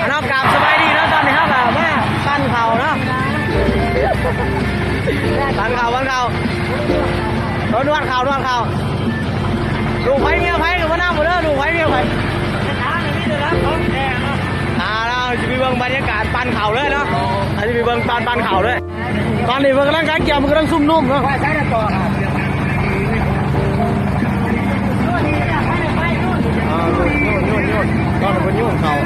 ເນາະ ກາບສະບາຍດີເນາະ ຕອນນີ້ເຮົາກໍມາປັ່ນເຂົ້າເນາະ ປັ່ນເຂົ້າ ປັ່ນເຂົ້າ ເອີ ນວດເຂົ້າ ນວດເຂົ້າ ລູກໃຜເມຍໃຜກໍມານຳເດີ ລູກໃຜເມຍໃຜ ອ່າ ເຮົາຊິໄປເບິ່ງບັນຍາກາດປັ່ນເຂົ້າເລີຍເນາະ ເຮົາຊິໄປເບິ່ງຕອນປັ່ນເຂົ້າເລີຍ ຕອນນີ້ເພິ່ນກຳລັງກະກຽມ ເພິ່ນກຳລັງຊຸມນຸມເນາະ ອ່າ ໂຍນ ໂຍນ ໂຍນ ໂຍນ ຕອນເພິ່ນໂຍນເຂົ້າ